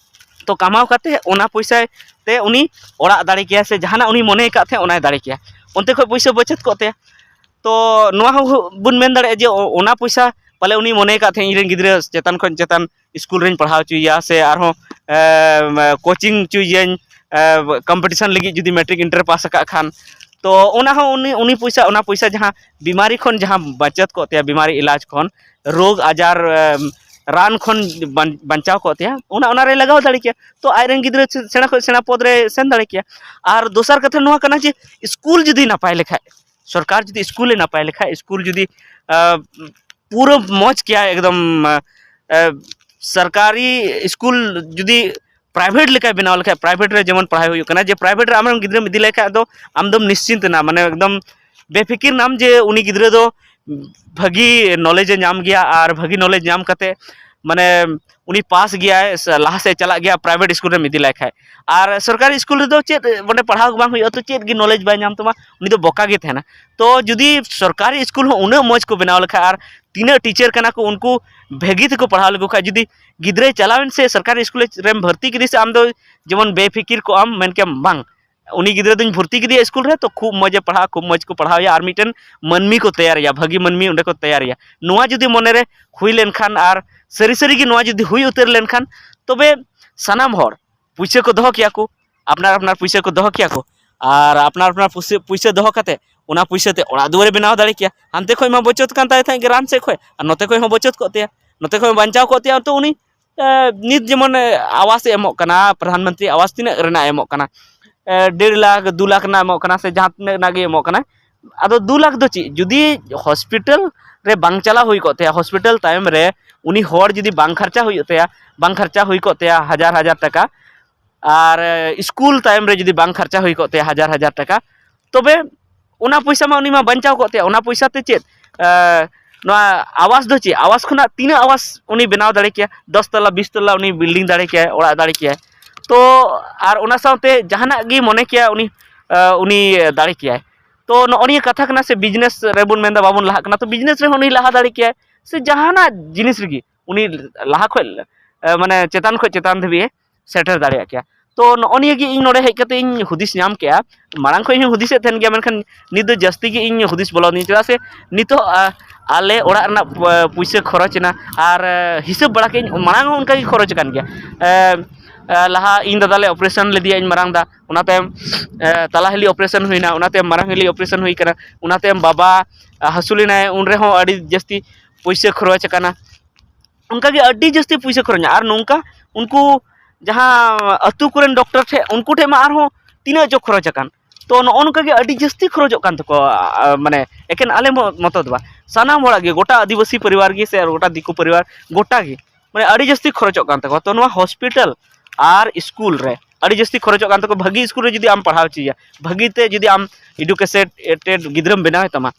ᱛᱚ ᱠᱟᱢᱟᱣ ᱠᱟᱛᱮ ᱚᱱᱟ ᱯᱚᱭᱥᱟ ᱛᱮ ᱩᱱᱤ ᱚᱲᱟᱜ ᱫᱟᱲᱮ ᱠᱮᱭᱟ, ᱥᱮ ᱡᱟᱦᱟᱱᱟᱜ ᱩᱱᱤ ᱢᱚᱱᱮ ᱟᱠᱟᱫ ᱛᱟᱦᱮᱸᱫ ᱚᱱᱟᱭ ᱫᱟᱲᱮ ᱠᱮᱭᱟ, ᱚᱱᱛᱮ ᱠᱷᱚᱱ ᱯᱚᱭᱥᱟ ᱵᱟᱹᱪᱟᱹᱛ ᱠᱚᱜ ᱛᱟᱭᱟ᱾ ᱛᱚ ᱱᱚᱣᱟ ᱦᱚᱸ ᱵᱚᱱ ᱢᱮᱱ ᱫᱟᱲᱮᱭᱟᱜᱼᱟ ᱡᱮ ᱚ-, ᱚᱱᱟ ᱯᱚᱭᱥᱟ ᱯᱟᱞᱮ ᱩᱱᱤ ᱢᱚᱱᱮ ᱟᱠᱟᱫ ᱛᱟᱦᱮᱸᱫ ᱤᱧᱨᱮᱱ ᱜᱤᱫᱽᱨᱟᱹ ᱪᱮᱛᱟᱱ ᱠᱷᱚᱱ ᱪᱮᱛᱟᱱ ᱥᱠᱩᱞ ᱨᱤᱧ ᱯᱟᱲᱦᱟᱣ ᱦᱚᱪᱚᱭᱮᱭᱟ, ᱥᱮ ᱟᱨᱦᱚᱸ, ᱮ, ᱠᱳᱪᱤᱝ ᱦᱚᱪᱚᱭᱮᱭᱟᱹᱧ, ᱮ, ᱠᱚᱢᱯᱤᱴᱤᱥᱚᱱ ᱞᱟᱹᱜᱤᱫ ᱡᱩᱫᱤ ᱢᱮᱴᱨᱤᱠ ᱤᱱᱴᱟᱨ ᱯᱟᱥ ᱟᱠᱟᱫ ᱠᱷᱟᱱ᱾ ᱛᱚ ᱚᱱᱟ ᱦᱚᱸ ᱩᱱᱤ ᱩᱱᱤ ᱯᱚᱭᱥᱟ, ᱚᱱᱟ ᱯᱚᱭᱥᱟ ᱡᱟᱦᱟᱸ ᱵᱤᱢᱟᱨᱤ ᱠᱷᱚᱱ ᱡᱟᱦᱟᱸ ᱵᱟᱪᱚᱛ ᱠᱚᱜ ᱛᱟᱭᱟ, ᱵᱤᱢᱟᱨᱤ ᱮᱞᱟᱡᱽ ᱠᱷᱚᱱ, ᱨᱳᱜᱽ ᱟᱡᱟᱨ ᱮᱢ, ᱨᱟᱱ ᱠᱷᱚᱱ ᱵᱟᱧ- ᱵᱟᱧᱪᱟᱣ ᱠᱚᱜ ᱛᱟᱭᱟ, ᱚᱱᱟ ᱚᱱᱟᱨᱮ ᱞᱟᱜᱟᱣ ᱫᱟᱲᱮ ᱠᱮᱭᱟ᱾ ᱛᱚ ᱟᱡᱨᱮᱱ ᱜᱤᱫᱽᱨᱟᱹ ᱥᱮᱬᱟ ᱠᱷᱚᱱ ᱥᱮᱬᱟ ᱯᱚᱫᱽ ᱨᱮ ᱥᱮᱱ ᱫᱟᱲᱮ ᱠᱮᱭᱟ᱾ ᱟᱨ ᱫᱚᱥᱟᱨ ᱠᱟᱛᱷᱟ ᱱᱚᱣᱟ ᱠᱟᱱᱟ ᱡᱮ ᱥᱠᱩᱞ ᱡᱩᱫᱤ ᱱᱟᱯᱟᱭ ᱞᱮᱠᱷᱟᱡ, ᱥᱚᱨᱠᱟᱨ ᱡᱩᱫᱤ ᱥᱠᱩᱞᱮ ᱱᱟᱯᱟᱭ ᱞᱮᱠᱷᱟᱡ, ᱥᱠᱩᱞ ᱡᱩᱫᱤ ᱟᱸ, ᱯᱩᱨᱟᱹ ᱢᱚᱡᱽ ᱠᱮᱭᱟ ᱮᱠᱫᱚᱢ, ᱟᱸ, ᱥᱚᱨᱠᱟᱨᱤ ᱥᱠᱩᱞ ᱡᱩᱫᱤ ᱯᱨᱟᱭᱵᱷᱮᱴ ᱞᱮᱠᱟᱭ ᱵᱮᱱᱟᱣ ᱞᱮᱠᱷᱟᱡ, ᱯᱨᱟᱭᱵᱷᱮᱴ ᱨᱮ ᱡᱮᱢᱚᱱ ᱯᱟᱲᱦᱟᱣ ᱦᱩᱭᱩᱜ ᱠᱟᱱᱟ, ᱡᱮ ᱯᱨᱟᱭᱵᱷᱮᱴ ᱨᱮ ᱟᱢᱨᱮᱱ ᱜᱤᱫᱽᱨᱟᱹᱢ ᱤᱫᱤ ᱞᱮᱠᱷᱟᱡ ᱫᱚ ᱟᱢᱫᱚᱢ ᱱᱤᱥᱪᱤᱱᱛ ᱮᱱᱟ, ᱢᱟᱱᱮ ᱮᱠᱫᱚᱢ ᱵᱮᱯᱷᱤᱠᱤᱨ ᱱᱟᱢ ᱡᱮ ᱩᱱᱤ ᱜᱤᱫᱽᱨᱟᱹ ᱫᱚ ᱵᱷᱟᱹᱜᱤ ᱱᱚᱞᱮᱡᱽ ᱮ ᱧᱟᱢ ᱜᱮᱭᱟ ᱟᱨ ᱵᱷᱟᱹᱜᱤ ᱱᱚᱞᱮᱡᱽ ᱧᱟᱢ ᱠᱟᱛᱮ ᱢᱟᱱᱮ ᱩᱱᱤ ᱯᱟᱥ ᱜᱮᱭᱟᱭ ᱥᱮ ᱞᱟᱦᱟ ᱥᱮᱫ ᱪᱟᱞᱟᱜ ᱜᱮᱭᱟ ᱯᱨᱟᱭᱵᱷᱮᱴ ᱥᱠᱩᱞ ᱨᱮᱢ ᱤᱫᱤ ᱞᱮᱠᱷᱟᱡ᱾ ᱟᱨ ᱥᱚᱨᱠᱟᱨᱤ ᱥᱠᱩᱞ ᱨᱮᱫᱚ ᱪᱮᱫ ᱢᱟᱱᱮ ᱯᱟᱲᱦᱟᱣ ᱜᱮ ᱵᱟᱝ ᱦᱩᱭᱩᱜᱼᱟ, ᱛᱚ ᱪᱮᱫ ᱜᱮ ᱱᱚᱞᱮᱡᱽ ᱵᱟᱭ ᱧᱟᱢ ᱛᱟᱢᱟ, ᱩᱱᱤ ᱫᱚ ᱵᱚᱠᱟ ᱜᱮ ᱛᱟᱦᱮᱱᱟ᱾ ᱛᱚ ᱡᱩᱫᱤ ᱥᱚᱨᱠᱟᱨᱤ ᱥᱠᱩᱞ ᱦᱚᱸ ᱩᱱᱟᱹᱜ ᱢᱚᱡᱽ ᱠᱚ ᱵᱮᱱᱟᱣ ᱞᱮᱠᱷᱟᱡ ᱟᱨ ᱛᱤᱱᱟᱹᱜ ᱴᱤᱪᱟᱨ ᱠᱟᱱᱟ ᱠᱚ ᱩᱱᱠᱩ ᱵᱷᱟᱹᱜᱤ ᱛᱮᱠᱚ ᱯᱟᱲᱦᱟᱣ ᱞᱮᱠᱚ ᱠᱷᱟᱡ, ᱡᱩᱫᱤ ᱜᱤᱫᱽᱨᱟᱹᱭ ᱪᱟᱞᱟᱣᱮᱱ ᱥᱮ ᱥᱚᱨᱠᱟᱨᱤ ᱥᱠᱩᱞ ᱨᱮᱢ ᱵᱷᱚᱨᱛᱤ ᱠᱮᱫᱮ ᱥᱮ ᱟᱢ ᱫᱚ ᱡᱮᱢᱚᱱ ᱵᱮᱯᱷᱤᱠᱤᱨ ᱠᱚᱜ ᱟᱢ, ᱢᱮᱱ ᱠᱮᱭᱟᱢ ᱵᱟᱝ ᱩᱱᱤ ᱜᱤᱫᱽᱨᱟᱹ ᱫᱚᱧ ᱵᱷᱚᱨᱛᱤ ᱠᱮᱫᱮᱭᱟ ᱥᱠᱩᱞ ᱨᱮ, ᱛᱚ ᱠᱷᱩᱵ ᱢᱚᱡᱽ ᱮ ᱯᱟᱲᱦᱟᱜᱼᱟ, ᱠᱷᱩᱵ ᱢᱚᱡᱽ ᱠᱚ ᱯᱟᱲᱦᱟᱣᱮᱭᱟ ᱟᱨ ᱢᱤᱫᱴᱮᱱ ᱢᱟᱹᱱᱢᱤ ᱠᱚ ᱛᱮᱭᱟᱨᱮᱭᱟ, ᱵᱷᱟᱹᱜᱤ ᱢᱟᱹᱱᱢᱤ ᱚᱸᱰᱮ ᱠᱚ ᱛᱮᱭᱟᱨᱮᱭᱟ᱾ ᱱᱚᱣᱟ ᱡᱩᱫᱤ ᱢᱚᱱᱮᱨᱮ ᱦᱩᱭ ᱞᱮᱱᱠᱷᱟᱱ ᱟᱨ ᱥᱟᱹᱨᱤ ᱥᱟᱹᱨᱤ ᱜᱮ ᱱᱚᱣᱟ ᱡᱩᱫᱤ ᱦᱩᱭ ᱩᱛᱟᱹᱨ ᱞᱮᱱᱠᱷᱟᱱ, ᱛᱚᱵᱮ ᱥᱟᱱᱟᱢ ᱦᱚᱲ ᱯᱩᱭᱥᱟᱹ ᱠᱚ ᱫᱚᱦᱚ ᱠᱮᱭᱟ ᱠᱚ, ᱟᱯᱱᱟᱨ ᱟᱯᱱᱟᱨ ᱯᱩᱭᱥᱟᱹ ᱠᱚ ᱫᱚᱦᱚ ᱠᱮᱭᱟ ᱠᱚ, ᱟᱨ ᱟᱯᱱᱟᱨ ᱟᱯᱱᱟᱨ ᱯᱩᱭᱥᱟᱹ ᱯᱩᱭᱥᱟᱹ ᱫᱚᱦᱚ ᱠᱟᱛᱮ ᱚᱱᱟ ᱯᱩᱭᱥᱟᱹ ᱛᱮ ᱚᱲᱟᱜ ᱫᱩᱣᱟᱹᱨᱮ ᱵᱮᱱᱟᱣ ᱫᱟᱲᱮ ᱠᱮᱭᱟ᱾ ᱦᱟᱱᱛᱮ ᱠᱷᱚᱡ ᱢᱟ ᱵᱚᱪᱚᱛ ᱠᱟᱱ ᱛᱟᱭ ᱛᱟᱦᱮᱸᱫ ᱜᱮ ᱨᱟᱱ ᱥᱮᱫ ᱠᱷᱚᱡ, ᱟᱨ ᱱᱚᱛᱮ ᱠᱷᱚᱡ ᱦᱚᱸ ᱵᱚᱪᱚᱛ ᱠᱚᱜ ᱛᱟᱭᱟ, ᱱᱚᱛᱮ ᱠᱷᱚᱡ ᱦᱚᱸ ᱵᱟᱧᱪᱟᱣ ᱠᱚᱜ ᱛᱟᱭᱟ᱾ ᱛᱚ ᱩᱱᱤ ᱮ, ᱱᱤᱛ ᱡᱮᱢᱚᱱ ᱮ, ᱟᱵᱟᱥ ᱮ ᱮᱢᱚᱜ ᱠᱟᱱᱟ, ᱯᱨᱚᱫᱷᱟᱱ ᱢᱚᱱᱛᱨᱤ ᱟᱵᱟᱥ ᱛᱤᱱᱟᱹᱜ ᱨᱮᱱᱟᱜ ᱮ ᱮᱢᱚᱜ ᱠᱟᱱᱟ? ᱮ, ᱰᱮᱲ ᱞᱟᱠᱷ, ᱫᱩ ᱞᱟᱠᱷ ᱨᱮᱱᱟᱜ ᱮ ᱮᱢᱚᱜ ᱠᱟᱱᱟ, ᱥᱮ ᱡᱟᱦᱟᱸ ᱛᱤᱱᱟᱹᱜ ᱨᱮᱱᱟᱜ ᱜᱮ ᱮᱢᱚᱜ ᱠᱟᱱᱟ᱾ ᱟᱫᱚ ᱫᱩ ᱞᱟᱠᱷ ᱫᱚ ᱪᱮᱫ, ᱡᱩᱫᱤ ᱦᱚᱥᱯᱤᱴᱟᱞ ᱨᱮ ᱵᱟᱝ ᱪᱟᱞᱟᱣ ᱦᱩᱭ ᱠᱚᱜ ᱛᱟᱭᱟ, ᱦᱚᱥᱯᱤᱴᱟᱞ ᱛᱟᱭᱚᱢ ᱨᱮ ᱩᱱᱤ ᱦᱚᱲ ᱡᱩᱫᱤ ᱵᱟᱝ ᱠᱷᱚᱨᱪᱟ ᱦᱩᱭᱩᱜ ᱛᱟᱭᱟ, ᱵᱟᱝ ᱠᱷᱚᱨᱪᱟ ᱦᱩᱭ ᱠᱚᱜ ᱛᱟᱭᱟ ᱦᱟᱡᱟᱨ ᱦᱟᱡᱟᱨ ᱴᱟᱠᱟ, ᱟᱨ ᱮ, ᱥᱠᱩᱞ ᱛᱟᱭᱚᱢ ᱨᱮ ᱡᱩᱫᱤ ᱵᱟᱝ ᱠᱷᱚᱨᱪᱟ ᱦᱩᱭ ᱠᱚᱜ ᱛᱟᱭᱟ ᱦᱟᱡᱟᱨ ᱦᱟᱡᱟᱨ ᱴᱟᱠᱟ, ᱛᱚᱵᱮ ᱚᱱᱟ ᱯᱚᱭᱥᱟ ᱢᱟ ᱩᱱᱤ ᱢᱟ ᱵᱟᱧᱪᱟᱣ ᱠᱚᱜ ᱛᱟᱭᱟ᱾ ᱚᱱᱟ ᱯᱚᱭᱥᱟ ᱛᱮ ᱪᱮᱫ, ᱮ, ᱱᱚᱣᱟ ᱟᱵᱟᱥ ᱫᱚ ᱪᱮᱫ, ᱟᱵᱟᱥ ᱠᱷᱚᱱᱟᱜ ᱛᱤᱱᱟᱹᱜ ᱟᱵᱟᱥ ᱩᱱᱤ ᱵᱮᱱᱟᱣ ᱫᱟᱲᱮ ᱠᱮᱭᱟ? ᱫᱚᱥ ᱛᱟᱞᱟ, ᱵᱤᱥ ᱛᱟᱞᱟ ᱩᱱᱤ ᱵᱤᱞᱰᱤᱝ ᱫᱟᱲᱮ ᱠᱮᱭᱟᱭ, ᱚᱲᱟᱜ ᱫᱟᱲᱮ ᱠᱮᱭᱟᱭ᱾ ᱛᱚ ᱟᱨ ᱚᱱᱟ ᱥᱟᱶᱛᱮ ᱡᱟᱦᱟᱱᱟᱜ ᱜᱮ ᱢᱚᱱᱮ ᱠᱮᱭᱟ ᱩᱱᱤ, ᱮ, ᱩᱱᱤ ᱫᱟᱲᱮ ᱠᱮᱭᱟᱭ᱾ ᱛᱚ ᱱᱚᱜᱼᱚ ᱱᱤᱭᱟᱹ ᱠᱟᱛᱷᱟ ᱠᱟᱱᱟ, ᱥᱮ ᱵᱤᱡᱽᱱᱮᱥ ᱨᱮᱵᱚᱱ ᱢᱮᱱᱫᱟ ᱵᱟᱵᱚᱱ ᱞᱟᱦᱟᱜ ᱠᱟᱱᱟ, ᱛᱚ ᱵᱤᱡᱽᱱᱮᱥ ᱨᱮᱦᱚᱸ ᱩᱱᱤ ᱞᱟᱦᱟ ᱫᱟᱲᱮ ᱠᱮᱭᱟᱭ, ᱥᱮ ᱡᱟᱦᱟᱱᱟᱜ ᱡᱤᱱᱤᱥ ᱨᱮᱜᱮ ᱩᱱᱤ ᱞᱟᱦᱟ ᱠᱷᱚᱡ, ᱮ, ᱢᱟᱱᱮ ᱪᱮᱛᱟᱱ ᱠᱷᱚᱡ ᱪᱮᱛᱟᱱ ᱫᱷᱟᱹᱵᱤᱡ ᱮ ᱥᱮᱴᱮᱨ ᱫᱟᱲᱮᱭᱟᱜ ᱠᱮᱭᱟ᱾ ᱛᱚ ᱱᱚᱜᱼᱚ ᱱᱤᱭᱟᱹ ᱜᱮ ᱤᱧ ᱱᱚᱰᱮ ᱦᱮᱡ ᱠᱟᱛᱮ ᱤᱧ ᱦᱩᱫᱤᱥ ᱧᱟᱢ ᱠᱮᱜᱼᱟ᱾ ᱢᱟᱲᱟᱝ ᱠᱷᱚᱡ ᱦᱚᱸᱧ ᱦᱩᱫᱤᱥᱮᱫ ᱛᱟᱦᱮᱱ ᱜᱮᱭᱟ, ᱢᱮᱱᱠᱷᱟᱱ ᱱᱤᱛ ᱫᱚ ᱡᱟᱹᱥᱛᱤ ᱜᱮ ᱤᱧ ᱦᱩᱫᱤᱥ ᱵᱚᱞᱚ ᱟᱹᱫᱤᱧᱟ, ᱪᱮᱫᱟᱜ ᱥᱮ ᱱᱤᱛᱚᱜ, ᱟ, ᱟᱞᱮ ᱚᱲᱟᱜ ᱨᱮᱱᱟᱜ ᱯᱚ-, ᱯᱩᱭᱥᱟᱹ ᱠᱷᱚᱨᱚᱪ ᱮᱱᱟ ᱟᱨ, ᱮ, ᱦᱤᱥᱟᱹᱵ ᱵᱟᱲᱟ ᱠᱮᱫᱟᱹᱧ, ᱢᱟᱲᱟᱝ ᱦᱚᱸ ᱚᱱᱠᱟ ᱜᱮ ᱠᱷᱚᱨᱚᱪ ᱟᱠᱟᱱ ᱜᱮᱭᱟ᱾ ᱮ, ᱞᱟᱦᱟ ᱤᱧ ᱫᱟᱫᱟ ᱞᱮ ᱚᱯᱟᱨᱮᱥᱚᱱ ᱞᱮᱫᱮᱭᱟ, ᱤᱧ ᱢᱟᱨᱟᱝ ᱫᱟ, ᱚᱱᱟ ᱛᱟᱭᱚᱢ ᱛᱟᱞᱟ ᱦᱤᱞᱤ ᱚᱯᱟᱨᱮᱥᱚᱱ ᱦᱩᱭᱱᱟ, ᱚᱱᱟ ᱛᱟᱭᱚᱢ ᱢᱟᱨᱟᱝ ᱦᱤᱞᱤ ᱚᱯᱟᱨᱮᱥᱚᱱ ᱦᱩᱭ ᱠᱟᱱᱟ, ᱚᱱᱟ ᱛᱟᱭᱚᱢ ᱵᱟᱵᱟ ᱦᱟᱹᱥᱩ ᱞᱮᱱᱟᱭ, ᱩᱱ ᱨᱮᱦᱚᱸ ᱟᱹᱰᱤ ᱡᱟᱹᱥᱛᱤ ᱯᱩᱭᱥᱟᱹ ᱠᱷᱚᱨᱚᱪ ᱟᱠᱟᱱᱟ᱾ ᱚᱱᱠᱟᱜᱮ ᱟᱹᱰᱤ ᱡᱟᱹᱥᱛᱤ ᱯᱩᱭᱥᱟᱹ ᱠᱷᱚᱨᱚᱪ ᱮᱱᱟ᱾ ᱟᱨ ᱱᱚᱝᱠᱟ ᱩᱱᱠᱩ ᱡᱟᱦᱟᱸ ᱟᱹᱛᱩ ᱠᱚᱨᱮᱱ ᱰᱚᱠᱴᱚᱨ ᱴᱷᱮᱱ, ᱩᱱᱠᱩ ᱴᱷᱮᱱ ᱢᱟ ᱟᱨᱦᱚᱸ ᱛᱤᱱᱟᱹᱜ ᱪᱚ ᱠᱷᱚᱨᱚᱪ ᱟᱠᱟᱱ᱾ ᱛᱚ ᱱᱚᱜᱼᱚ ᱱᱚᱝᱠᱟ ᱜᱮ ᱟᱹᱰᱤ ᱡᱟᱹᱥᱛᱤ ᱠᱷᱚᱨᱚᱪᱚᱜ ᱠᱟᱱ ᱛᱟᱠᱚᱣᱟ᱾ ᱢᱟᱱᱮ ᱮᱠᱮᱱ ᱟᱞᱮ ᱢᱚᱛᱚ ᱫᱚ ᱵᱟᱝ, ᱥᱟᱱᱟᱢ ᱦᱚᱲᱟᱜ ᱜᱮ, ᱜᱚᱴᱟ ᱟᱹᱫᱤᱵᱟᱹᱥᱤ ᱯᱚᱨᱤᱵᱟᱨ ᱜᱮ ᱥᱮ ᱜᱚᱴᱟ ᱫᱤᱠᱩ ᱯᱚᱨᱤᱵᱟᱨ, ᱜᱚᱴᱟ ᱜᱮ ᱢᱟᱱᱮ ᱟᱹᱰᱤ ᱡᱟᱹᱥᱛᱤ ᱠᱷᱚᱨᱚᱪᱚᱜ ᱠᱟᱱ ᱛᱟᱠᱚᱣᱟ᱾ ᱛᱚ ᱱᱚᱣᱟ ᱦᱚᱥᱯᱤᱴᱟᱞ ᱟᱨ ᱥᱠᱩᱞ ᱨᱮ ᱟᱹᱰᱤ ᱡᱟᱹᱥᱛᱤ ᱠᱷᱚᱨᱚᱪᱚᱜ ᱠᱟᱱ ᱛᱟᱠᱚᱣᱟ᱾ ᱵᱷᱟᱹᱜᱤ ᱥᱠᱩᱞ ᱨᱮ ᱡᱩᱫᱤ ᱟᱢ ᱯᱟᱲᱦᱟᱣ ᱦᱚᱪᱚᱭᱮᱭᱟ, ᱵᱷᱟᱹᱜᱤ ᱛᱮ ᱡᱩᱫᱤ ᱟᱢ ᱮᱰᱩᱠᱮᱥᱮᱰ ᱜᱤᱫᱽᱨᱟᱹᱢ ᱵᱮᱱᱟᱣᱮ ᱛᱟᱢᱟ,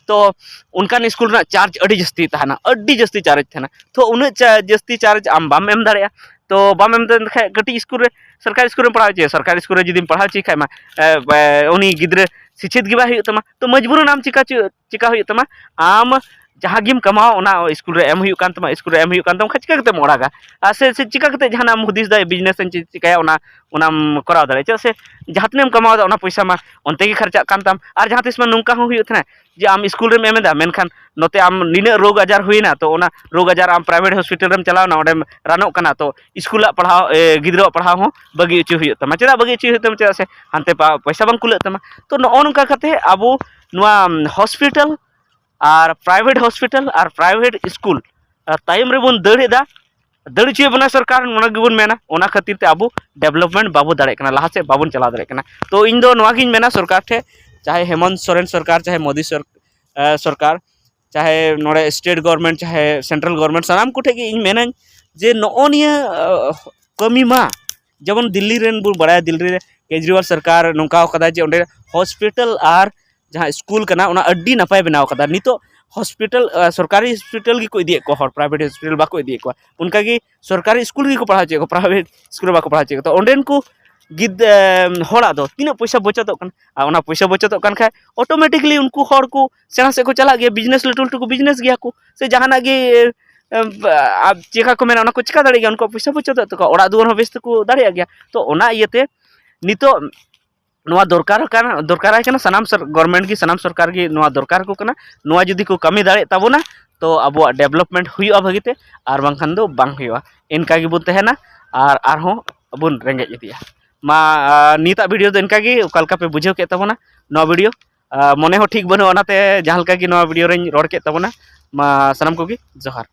ᱛᱚ ᱚᱱᱠᱟᱱ ᱥᱠᱩᱞ ᱨᱮᱱᱟᱜ ᱪᱟᱨᱡᱽ ᱟᱹᱰᱤ ᱡᱟᱹᱥᱛᱤ ᱛᱟᱦᱮᱱᱟ, ᱟᱹᱰᱤ ᱡᱟᱹᱥᱛᱤ ᱪᱟᱨᱡᱽ ᱛᱟᱦᱮᱱᱟ᱾ ᱛᱚ ᱩᱱᱟᱹᱜ ᱡᱟᱹᱥᱛᱤ ᱪᱟᱨᱡᱽ ᱟᱢ ᱵᱟᱢ ᱮᱢ ᱫᱟᱲᱮᱭᱟᱜᱼᱟ᱾ ᱛᱚ ᱵᱟᱢ ᱮᱢ ᱫᱟᱲᱮᱭᱟᱜ ᱠᱷᱟᱱ ᱠᱟᱹᱴᱤᱡ ᱥᱠᱩᱞ ᱨᱮ, ᱥᱚᱨᱠᱟᱨᱤ ᱥᱠᱩᱞ ᱨᱮᱢ ᱯᱟᱲᱦᱟᱣ ᱦᱚᱪᱚᱭᱮᱭᱟ, ᱥᱚᱨᱠᱟᱨᱤ ᱥᱠᱩᱞ ᱨᱮ ᱡᱩᱫᱤᱢ ᱯᱟᱲᱦᱟᱣ ᱦᱚᱪᱚᱭᱮ ᱠᱷᱟᱡ ᱢᱟ ᱩᱱᱤ ᱜᱤᱫᱽᱨᱟᱹ ᱥᱤᱪᱪᱷᱤᱛ ᱜᱮ ᱵᱟᱭ ᱦᱩᱭᱩᱜ ᱛᱟᱢᱟ᱾ ᱛᱚ ᱢᱚᱡᱽᱵᱩᱨᱟᱱ ᱟᱢ ᱪᱤᱠᱟ ᱪᱤᱠᱟ ᱦᱩᱭᱩᱜ ᱛᱟᱢᱟ, ᱟᱢ ᱡᱟᱦᱟᱸ ᱜᱮᱢ ᱠᱟᱢᱟᱣᱟ ᱚᱱᱟ ᱥᱠᱩᱞ ᱨᱮ ᱮᱢ ᱦᱩᱭᱩᱜ ᱠᱟᱱ ᱛᱟᱢᱟ, ᱥᱠᱩᱞ ᱨᱮ ᱮᱢ ᱦᱩᱭᱩᱜ ᱠᱟᱱ ᱛᱟᱢᱟ ᱠᱷᱟᱡ ᱪᱤᱠᱟ ᱠᱟᱛᱮᱢ ᱚᱲᱟᱜᱟ? ᱟᱨ ᱥᱮ ᱥᱮ ᱪᱤᱠᱟ ᱠᱟᱛᱮ ᱡᱟᱦᱟᱱᱟᱜ ᱮᱢ ᱦᱩᱫᱤᱥ ᱫᱟ, ᱵᱤᱡᱽᱱᱮᱥ ᱮᱢ ᱪᱤᱠᱟᱹᱭᱟ, ᱚᱱᱟ ᱚᱱᱟᱢ ᱠᱚᱨᱟᱣ ᱫᱟᱲᱮᱭᱟᱜᱼᱟ᱾ ᱪᱮᱫᱟᱜ ᱥᱮ ᱡᱟᱦᱟᱸ ᱛᱤᱱᱟᱹᱜ ᱮᱢ ᱠᱟᱢᱟᱣ ᱮᱫᱟ ᱚᱱᱟ ᱯᱚᱭᱥᱟ ᱢᱟ ᱚᱱᱛᱮ ᱜᱮ ᱠᱷᱚᱨᱪᱟᱜ ᱠᱟᱱ ᱛᱟᱢ᱾ ᱟᱨ ᱡᱟᱦᱟᱸ ᱛᱤᱥ ᱢᱟ ᱱᱚᱝᱠᱟ ᱦᱚᱸ ᱦᱩᱭᱩᱜ ᱛᱟᱦᱮᱱᱟ ᱡᱮ ᱟᱢ ᱥᱠᱩᱞ ᱨᱮᱢ ᱮᱢ ᱮᱫᱟ, ᱢᱮᱱᱠᱷᱟᱱ ᱱᱚᱛᱮ ᱟᱢ ᱱᱤᱱᱟᱹᱜ ᱨᱳᱜᱽ ᱟᱡᱟᱨ ᱦᱩᱭᱱᱟ, ᱛᱚ ᱚᱱᱟ ᱨᱳᱜᱽ ᱟᱡᱟᱨ ᱟᱢ ᱯᱨᱟᱭᱵᱷᱮᱴ ᱦᱚᱥᱯᱤᱴᱟᱞ ᱨᱮᱢ ᱪᱟᱞᱟᱣᱱᱟ, ᱚᱸᱰᱮᱢ ᱨᱟᱱᱚᱜ ᱠᱟᱱᱟ, ᱛᱚ ᱥᱠᱩᱞᱟᱜ ᱯᱟᱲᱦᱟᱣ ᱜᱤᱫᱽᱨᱟᱹᱣᱟᱜ ᱯᱟᱲᱦᱟᱣ ᱦᱚᱸ ᱵᱟᱹᱜᱤ ᱦᱚᱪᱚ ᱦᱩᱭᱩᱜ ᱛᱟᱢᱟ᱾ ᱪᱮᱫᱟᱜ ᱵᱟᱹᱜᱤ ᱦᱚᱪᱚ ᱦᱩᱭᱩᱜ ᱛᱟᱢᱟ? ᱪᱮᱫᱟᱜ ᱥᱮ ᱦᱟᱱᱛᱮ ᱯᱚᱭᱥᱟ ᱵᱟᱝ ᱠᱩᱞᱟᱹᱜ ᱛᱟᱢᱟ᱾ ᱛᱚ ᱱᱚᱜᱼᱚ ᱱᱚᱝᱠᱟ ᱠᱟᱛᱮ ᱟᱵᱚ ᱱᱚᱣᱟ ᱦᱚᱥᱯᱤᱴᱟᱞ ᱟᱨ ᱯᱨᱟᱭᱵᱷᱮᱴ ᱦᱚᱥᱯᱤᱴᱟᱞ ᱟᱨ ᱯᱨᱟᱭᱵᱷᱮᱴ ᱥᱠᱩᱞ ᱛᱟᱭᱚᱢ ᱨᱮᱵᱚᱱ ᱫᱟᱹᱲ ᱮᱫᱟ᱾ ᱫᱟᱹᱲ ᱦᱚᱪᱚᱭᱮᱫ ᱵᱚᱱᱟ ᱥᱚᱨᱠᱟᱨ, ᱚᱱᱟ ᱜᱮᱵᱚᱱ ᱢᱮᱱᱟ᱾ ᱚᱱᱟ ᱠᱷᱟᱹᱛᱤᱨ ᱛᱮ ᱟᱵᱚ ᱰᱮᱵᱷᱞᱚᱯᱢᱮᱱᱴ ᱵᱟᱵᱚ ᱫᱟᱲᱮᱭᱟᱜ ᱠᱟᱱᱟ, ᱞᱟᱦᱟ ᱥᱮᱫ ᱵᱟᱵᱚᱱ ᱪᱟᱞᱟᱣ ᱫᱟᱲᱮᱭᱟᱜ ᱠᱟᱱᱟ᱾ ᱛᱚ ᱤᱧ ᱫᱚ ᱱᱚᱣᱟ ᱜᱤᱧ ᱢᱮᱱᱟ ᱥᱚᱨᱠᱟᱨ ᱴᱷᱮᱱ, ᱪᱟᱦᱮ ᱦᱮᱢᱚᱱᱛ ᱥᱚᱨᱮᱱ ᱥᱚᱨᱠᱟᱨ, ᱪᱟᱦᱮ ᱢᱳᱫᱤ ᱥᱚᱨ-, ᱮ, ᱥᱚᱨᱠᱟᱨ, ᱪᱟᱦᱮ ᱱᱚᱰᱮ ᱥᱴᱮᱴ ᱜᱚᱵᱷᱚᱨᱢᱮᱱᱴ, ᱪᱟᱦᱮ ᱥᱮᱱᱴᱨᱟᱞ ᱜᱚᱵᱷᱚᱨᱢᱮᱱᱴ, ᱥᱟᱱᱟᱢ ᱠᱚᱴᱷᱮᱱ ᱜᱮ ᱤᱧ ᱢᱮᱱᱟᱹᱧ ᱡᱮ ᱱᱚᱜᱼᱚ ᱱᱤᱭᱟᱹ, ᱮ, ᱠᱟᱹᱢᱤ ᱢᱟ, ᱡᱮᱢᱚᱱ ᱫᱤᱞᱞᱤ ᱨᱮᱱ ᱵᱚᱱ ᱵᱟᱲᱟᱭᱟ, ᱫᱤᱞᱞᱤ ᱨᱮ ᱠᱮᱡᱨᱤᱣᱟᱞ ᱥᱚᱨᱠᱟᱨ ᱱᱚᱝᱠᱟ ᱠᱟᱫᱟ ᱡᱮ ᱚᱸᱰᱮ ᱦᱚᱥᱯᱤᱴᱟᱞ ᱟᱨ ᱡᱟᱦᱟᱸ ᱥᱠᱩᱞ ᱠᱟᱱᱟ ᱚᱱᱟ ᱟᱹᱰᱤ ᱱᱟᱯᱟᱭ ᱵᱮᱱᱟᱣ ᱠᱟᱫᱟ᱾ ᱱᱤᱛᱚᱜ ᱦᱚᱥᱯᱤᱴᱟᱞ, ᱮ, ᱥᱚᱨᱠᱟᱨᱤ ᱦᱚᱥᱯᱤᱴᱟᱞ ᱜᱮᱠᱚ ᱤᱫᱤᱭᱮᱫ ᱠᱚᱣᱟ ᱦᱚᱲ, ᱯᱨᱟᱭᱵᱷᱮᱴ ᱦᱚᱥᱯᱤᱴᱟᱞ ᱵᱟᱠᱚ ᱤᱫᱤᱭᱮᱫ ᱠᱚᱣᱟ᱾ ᱚᱱᱠᱟᱜᱮ ᱥᱚᱨᱠᱟᱨᱤ ᱥᱠᱩᱞ ᱨᱮᱜᱮ ᱠᱚ ᱯᱟᱲᱦᱟᱣ ᱦᱚᱪᱚᱭᱮᱫ ᱠᱚᱣᱟ, ᱯᱨᱟᱭᱵᱷᱮᱴ ᱥᱠᱩᱞ ᱨᱮ ᱵᱟᱠᱚ ᱯᱟᱲᱦᱟᱣ ᱦᱚᱪᱚᱭᱮᱫ ᱠᱚᱣᱟ᱾ ᱛᱚ ᱚᱸᱰᱮᱱ ᱠᱚ ᱜᱤᱫ-, ᱮ, ᱦᱚᱲᱟᱜ ᱫᱚ ᱛᱤᱱᱟᱹᱜ ᱯᱚᱭᱥᱟ ᱵᱚᱪᱚᱛᱚᱜ ᱠᱟᱱᱟ? ᱟᱨ ᱚᱱᱟ ᱯᱚᱭᱥᱟ ᱵᱚᱪᱚᱛᱚᱜ ᱠᱟᱱ ᱠᱷᱟᱡ ᱚᱴᱳᱢᱮᱴᱤᱠᱞᱤ ᱩᱱᱠᱩ ᱦᱚᱲ ᱠᱚ ᱥᱮᱬᱟ ᱥᱮᱫ ᱠᱚ ᱪᱟᱞᱟᱜ ᱜᱮᱭᱟ, ᱵᱤᱡᱽᱱᱮᱥ ᱞᱟᱹᱴᱩ ᱞᱟᱹᱴᱩ ᱠᱚ ᱵᱤᱡᱽᱱᱮᱥ ᱜᱮᱭᱟ ᱠᱚ, ᱥᱮ ᱡᱟᱦᱟᱱᱟᱜ ᱜᱮ, ᱮ, ᱪᱮᱠᱟ ᱠᱚ ᱢᱮᱱᱟ, ᱚᱱᱟ ᱠᱚ ᱪᱮᱠᱟ ᱫᱟᱲᱮᱭᱟᱜ ᱜᱮᱭᱟ᱾ ᱩᱱᱠᱩᱣᱟᱜ ᱯᱚᱭᱥᱟ ᱵᱚᱪᱚᱛᱚᱜ ᱛᱟᱠᱚᱣᱟ, ᱚᱲᱟᱜ ᱫᱩᱣᱟᱹᱨ ᱦᱚᱸ ᱵᱮᱥ ᱛᱮᱠᱚ ᱫᱟᱲᱮᱭᱟᱜ ᱜᱮᱭᱟ᱾ ᱛᱚ ᱚᱱᱟ ᱤᱭᱟᱹᱛᱮ ᱱᱤᱛᱚᱜ ᱱᱚᱣᱟ ᱫᱚᱨᱠᱟᱨ ᱠᱟᱱᱟ, ᱫᱚᱨᱠᱟᱨᱟᱭ ᱠᱟᱱᱟ ᱥᱟᱱᱟᱢ ᱥᱚᱨ-, ᱜᱚᱵᱷᱚᱨᱢᱮᱱᱴ ᱜᱮ, ᱥᱟᱱᱟᱢ ᱥᱚᱨᱠᱟᱨ ᱜᱮ ᱱᱚᱣᱟ ᱫᱚᱨᱠᱟᱨ ᱠᱚ ᱠᱟᱱᱟ᱾ ᱱᱚᱣᱟ ᱡᱩᱫᱤ ᱠᱚ ᱠᱟᱹᱢᱤ ᱫᱟᱲᱮᱭᱟᱜ ᱛᱟᱵᱚᱱᱟ, ᱛᱚ ᱟᱵᱚᱣᱟᱜ ᱰᱮᱵᱷᱞᱚᱯᱢᱮᱱᱴ ᱦᱩᱭᱩᱜᱼᱟ ᱵᱷᱟᱹᱜᱤᱛᱮ, ᱟᱨ ᱵᱟᱝᱠᱷᱟᱱ ᱫᱚ ᱵᱟᱝ ᱦᱩᱭᱩᱜᱼᱟ᱾ ᱤᱱᱠᱟ ᱜᱮᱵᱚᱱ ᱛᱟᱦᱮᱱᱟ᱾ ᱟᱨ ᱟᱨᱦᱚᱸ ᱵᱚᱱ ᱨᱮᱸᱜᱮᱡ ᱤᱫᱤᱜᱼᱟ᱾ ᱢᱟ, ᱟᱨ ᱱᱤᱛᱟᱜ video ᱫᱚ ᱤᱱᱠᱟ ᱜᱮ, ᱚᱠᱟ ᱞᱮᱠᱟ ᱯᱮ ᱵᱩᱡᱷᱟᱹᱣ ᱠᱮᱫ ᱛᱟᱵᱚᱱᱟ ᱱᱚᱣᱟ video? ᱟᱨ ᱢᱚᱱᱮ ᱦᱚᱸ ᱴᱷᱤᱠ ᱵᱟᱹᱱᱩᱜᱼᱟ, ᱚᱱᱟᱛᱮ ᱡᱟᱦᱟᱸ ᱞᱮᱠᱟ ᱜᱮ ᱱᱚᱣᱟ video ᱨᱮᱧ ᱨᱚᱲ ᱠᱮᱫ ᱛᱟᱵᱚᱱᱟ᱾ ᱢᱟ, ᱥᱟᱱᱟᱢ ᱠᱚᱜᱮ ᱡᱚᱦᱟᱨ᱾